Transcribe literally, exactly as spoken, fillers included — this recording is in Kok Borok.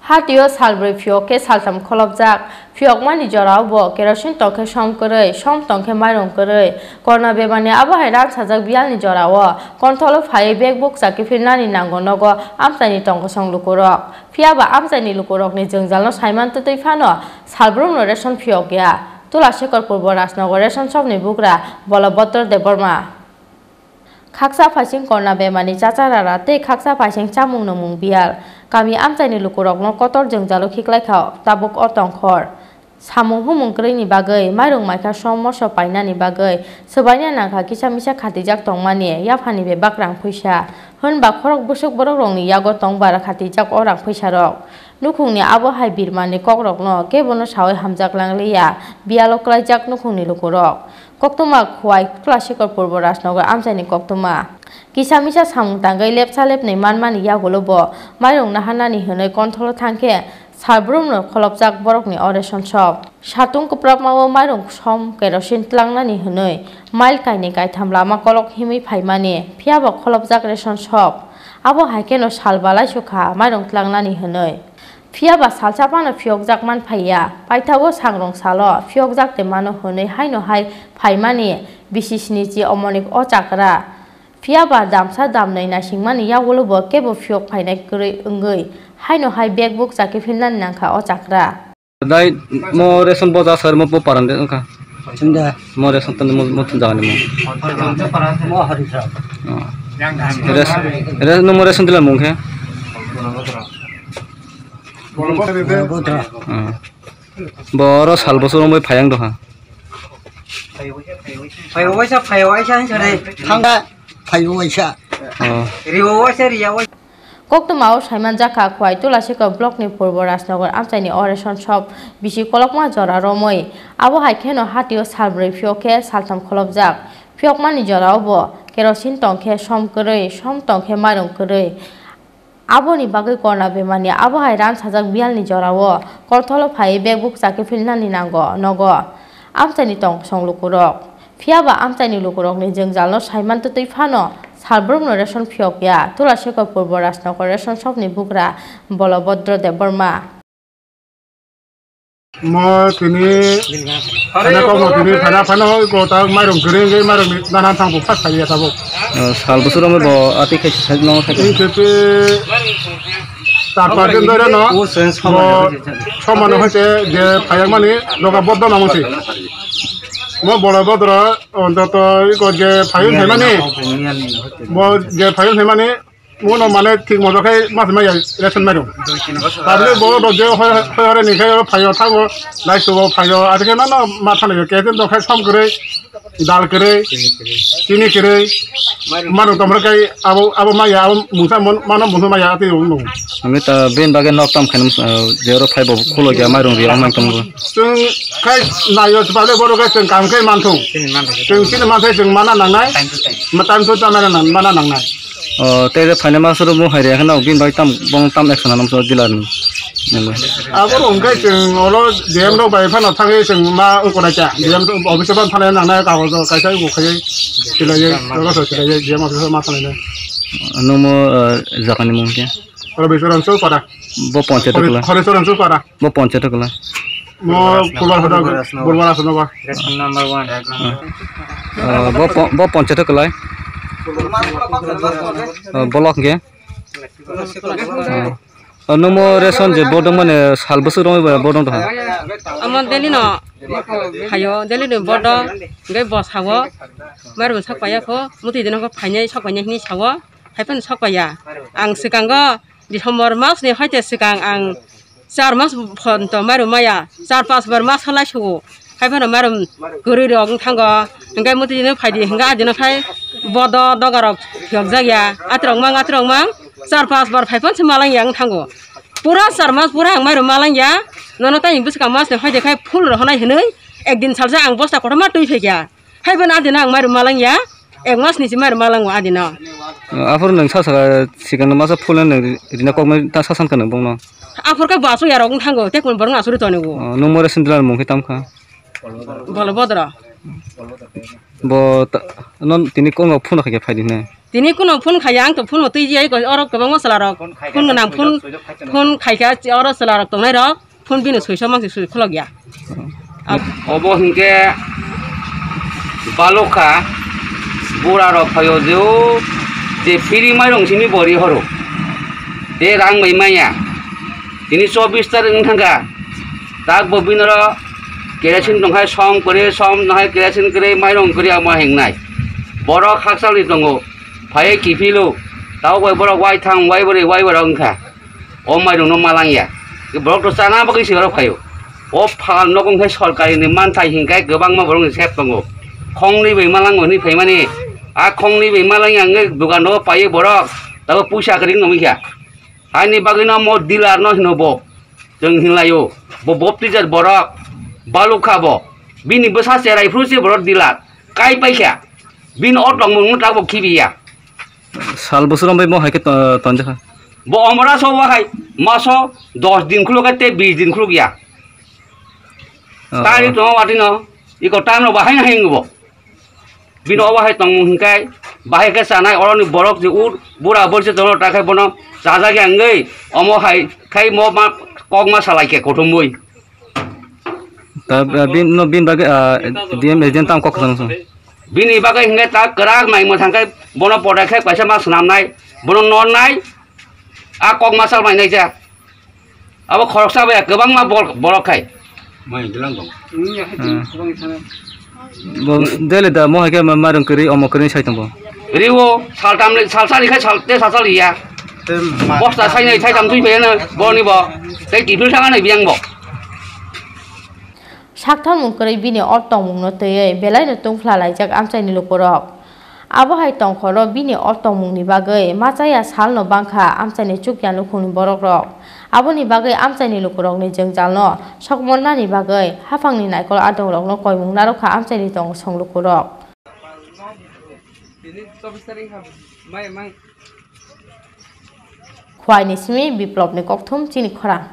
Hatio salbrwi phiyok khe saltham kholopjak. Phiyokmani jorao bo kerosene tong khe som kwrwi, som tong khe mairung kwrwi. Corona bemani abo hai ransajak biyalni jorao control-o phaiwi bag bukcha kiphilnani nango nogo amchaini tongkosong lukurok. Phiyaba amchaini lukurokni jwngjalno saiman twtwi phano salbrumno ration phiyok ya. Tula Sekor Purbo Rajnagar ration shopni bugra Bolobhodro Debbarma. Khaksa phaising corona bemani chacharara tei khaksa phaising chamung nungmung biyal. Kami amchaini lukurokno kotor jwngjalo khiklaikha tabuk o tongkhor. Samung humung kwrwini bagwi, mairung maikha som moso painani bagwi swbaina nangkha kisa misa khatijak tongmani yaphani bebak rang phuisa. Hwnba khorok bwswk borokrokni yago tongbar khatijak o rang phuisarok. Nukhungni abo hai birmani kokrokno kebono sawi hamjak langliya, biyalo klaijak nukhungni lukurok. Koktwma Khowai Tula Sekor Purbo Rajnagar amchaini koktwma. Kisa misa samung tangwi lepsa lepnwi manmani yagulo bo mairung naharnani hwnwi control-o thangkhe salbrumno kholopjak borokni o ration shop. Satung kwprapmao mairung som kerosene tlangnani hwnwi mile kainwi kaitham lama kolok himwi phaimani, phiyaba kholopjak ration shop. Abo hai kheno sal balai sukha mairung tlangnani hwnwi. Phiyaba salsa phano phiyokjak man phaiya, paithago sangrong salo phiyokjak tei mano hwnwi haino hai phaimani bisi sinichi omonik o chakra. Phiyaba damsa damnwi naisingmani yagulo bo kebo phiyok phainai kwrwi wngwi haino hai bag bukcha kiphilnani nangkha o chakra. Dai mo ration boja sar mo bo paran de wngkha. Sunda. Mo ration tan mo mo tun jagani mo. Mo hari sa. Oh. Res res no mo ration dila mung khe. Bodra. Oh. Bo oro sal bosor mo phayang doha. Phayo waisa, phayo waisa hin sare. Thangda phayo waisa. Oh. Riyo waisa, riya waisa. Koktwmao saimanjakha Khowai Tulasika blockni Purbo Rajnagar amchaini o ration shop bisi kolokma jora romwi. Abo hai kheno hatio salbrwi phiyok khe saltham kholopjak. Phiyokmani jorao bo kerosene tong khe som kwrwi, som tong khe mairung kwrwi. Aboni bagwi corona bemani abo hai ransajak biyalni jorao koltholo phaiwi bag bukcha kiphilnani nango nogo. Amchaini tongkosong lukurok. Phiyaba amchaini lukurokni jwngjalno saiman twtwi phano salbrumno ration phiyok ya, Tulasika Purbo Rajnagar ration shopni bugra Bolobhodro Debbarma. Mo tini thana kok mo tini thana phano ko ta mairung kwrwi wngwi mairung ni nana thang bo phas phai ya tabuk. Oh, sal bwswk romwi bo ati khai sai no khai. Tini khe char panch din dhore no. Bo somano hai se je phayak mani doga boddo namo se. Mo Bolobhodro ontoto iko je phayung hai mani. Bo je phayung hai mani. Uno mane thik moto khe mas maya ration mairung. Public bo rok je hoi hoi hore ni khe phaio thango, lai sugo phaio, ati khe mano ma thani khe tin do khe som kwrwi, dal kwrwi, chini kwrwi, mano tomro khe abo abo maya abo mungsa mano mungsa maya ati rung nung. Ami ta bin bagwi nok tam khainam je oro phai bo khulo ya mairung ri ang nang tongo. Chwng khai naio public bo rok khe chwng kam khe manthung. Chwng chini manthai chwng mana nangnai. Ma time to time mana nang mana nangnai. O, tei re phaina ma suru mo hai re kheno bin bai tam bong tam action anam so dealer ni. Nangma. Abo rong kai chwng olo D M rok bai phano thangwi chwng ma ukora cha. D M office ban thana nang na kagoz kaisa uko khai silai ye, kagoz silai ye, D M office ma thana na. Nung mo, eh, jaka ni mung khe? Oro Bisoran Chowpara. Bo ponchayat Hori-, kula. Horisoran Chowpara. Bo ponchayat kula. Mo Purbar Hoda, Purbar Asano ba. Ration number one. Ah, bo pon-, bo ponchayat kwlai. Ah, block ge. Ah, nung mo ration je bodong mane sal bwswk romwi bodong doha. Amo daily no phaio, daily no bodong, hingke bo sao, mairum sak paiya kho, muti dino kho phainai sak painai hini sao, hai phano sak paiya. Ang swkango December mas ni hoite swkang ang char mas phonto mairum maya, char pas bar mas halai sugo. Hai phano mairum kwrwi rok wng thango. Hingke muti dino phaidi hingke adino khai bodo doga rok phiyok jak ya. Atirok mang, atirok mang, char pas bar phai phano se malang ya wng thango. Pura char mas pura ang mairum malang ya. Nono tai bwskang mas ni hoide khai full rohonai hinui ekdin salsa ang bosta kotorma twi phaikya. Hai phano adino ang mairum malang ya. Ek mas ni se mairum malango adino. Aphuru nwng sa saka sikang masa phulna nwng rina koknai ta sa sankha nwng bongno. Aphuru khe bo asuk yarok wng thango, tei kun borok asuri tongo. Oh, nwng more sindila mung khe tam kha? Bolobhodro. Bo ta-, non tini kokno phone khaikhe phaidi hwnwi. Tini kuno phone khaiya, ang to phone twi jai, oro kwbangma chwla rok phone gwnang, phone, phone khaikha, oro chwla rok tongnai rok phone bini soiso mangsi soi khulok ya. Obo hinkhe balokha bura rok phaio je o je free mairong simi bori horo. Te rang bai maya. Tini chobbish tarik wng thangkha. Tak bo binoro kerosene tongkhai som kwrwi, som tongkhai kerosene kwrwi, mairong kwrwi amo hingnai. Borok hakchalni tongo. Phaiwi kiphilo. Tabuk bai borok wai thang, wai bwrwi, wai borok wngkha. O mairokno malangya. Borok to chana bagwi se oro phaio. O pha nogo wngkhe sorkarini manthai hinkhe kwbangma borokni sep tongo. Khongni bai malango hinwi phaimani. A khongni bai malangya wngwi dukano paiwi borok. Tabuk puisa kwrwi wngwi kha. Haini bagwino mo dealer no hino bo. Chwng hinlaio. Bo baptizer borok. Balukha bo. Bini bwsa cherai phuru se borok dealer. Kai paikha. Bini o tongmung no tabuk khibiya. Sal bosor bai mo hai khe to-, tonjakha. Bo omora so bo hai maso dos din khuluk te bis din khuluk ya. Oh. Tari tongo watino. Iko tano bahai na hingo bo. Bini obo hai tongmung hinkai, bahai khe chanai oroni borok je ur, bura borsi tongo, ta khe bono chajak ya wngwi, omo hai khai mo ma kok ma salai khe kuthumwi. Ta, ah, bin, no, bin bagwi, ah, D M agent tam kok kwchang song. Bini bagwi hinkhe ta kwrak nai mwthang khe bono podai khe kaisa ma swnamnai, bono nornai, a kok ma salmai nai jak. Abo khoroksa bai kwbangma bor-, borok khai. Mai dilang dong. Hmm. Bo dele da mo hai khe ma, ma rang kwrwi, omo kwrwi sai tongo. Riwo, saltam le, salsa ni khai sal, te salsa liya. Te ma- Bosta sai nai, sai tam tui bayana, boni bo. Tei kifil sanga nai biyang bo. Saktham wngkwrwi bini o tongmungno twiwi belaino tungphla laijak amchaini lukurok. Abo hai tongkhoro bini o tongmungni bagwi machaya salno bangkha amchaini chukya nukhungni borokrok. Aboni bagwi amchaini lukurokni jwngjalno sokmonnani bagwi haphangni naikol adongrokno koimung narwkha amchaini tong song lukurok. Khwaini simi Biplopni kokthum chini khorang.